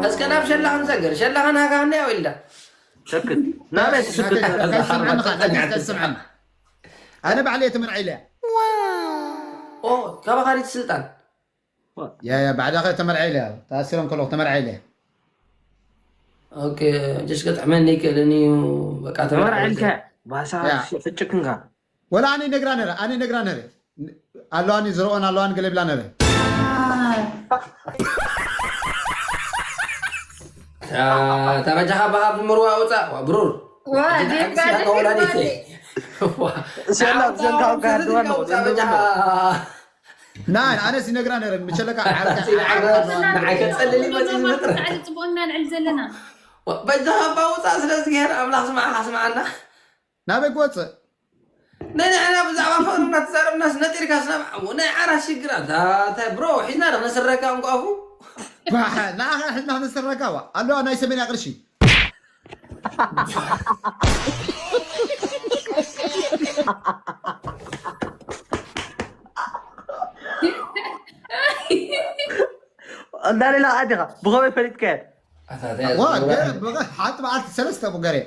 እስከ ናብ ሸላ ክንሰግር። ሸላ ከናካ እንያ ወልዳ። ሰክት ናበይ ትስክት? ከይሰምዓኒ ከይሰምዓኒ ኣነ ባዕለይ ተመርዒለ ኦ ካባኻሪት ስልጣን ያ ያ ባዕዳኸ ተመርዒለ ተኣሲሮም ከለኹ ተመርዒለ ኦኬ ጀሽ ከጥዕመኒ ይክእልን እዩ በቃ ተመርዐልከ ባሳ ፍጭክንካ ወላ ኣነ ነግራ ነረ ኣነ ነግራ ነረ ኣለዋኒ ዝረኦን ኣለዋን ገለ ብላ ነረ ተበጃኻ በሃብ ዝምርዋ ውፃእ ብሩር ሰላም ዘንካው ጋር ናይ ኣነስ ይነግራ ነረ ምቸለካ ጸልል ይመጽእ ዝመጥረ ጽቡቅና ንዕል ዘለና በጃኻ ባውፃእ ስለ ዝግሄር ኣምላኽ ስማዕኻ ስማዓና ናበይ ክወፅእ ንንሕና ብዛዕባ ፍቅሪ እናተዛረብናስ ነጢርካ ስናብ ናይ ዓራት ሽግራት እንታይ ብሮ ሒዝና ዶ ነስረካ እንቋፉ ንዓኻ ሕና ነስረካ ኣለዋ ናይ ሰሜን ቅርሺ እንዳሌላ ኣዲኻ ብኸመይ ፈሊጥካየን ሓንቲ መዓልቲ ሰለስተ ሙገሬ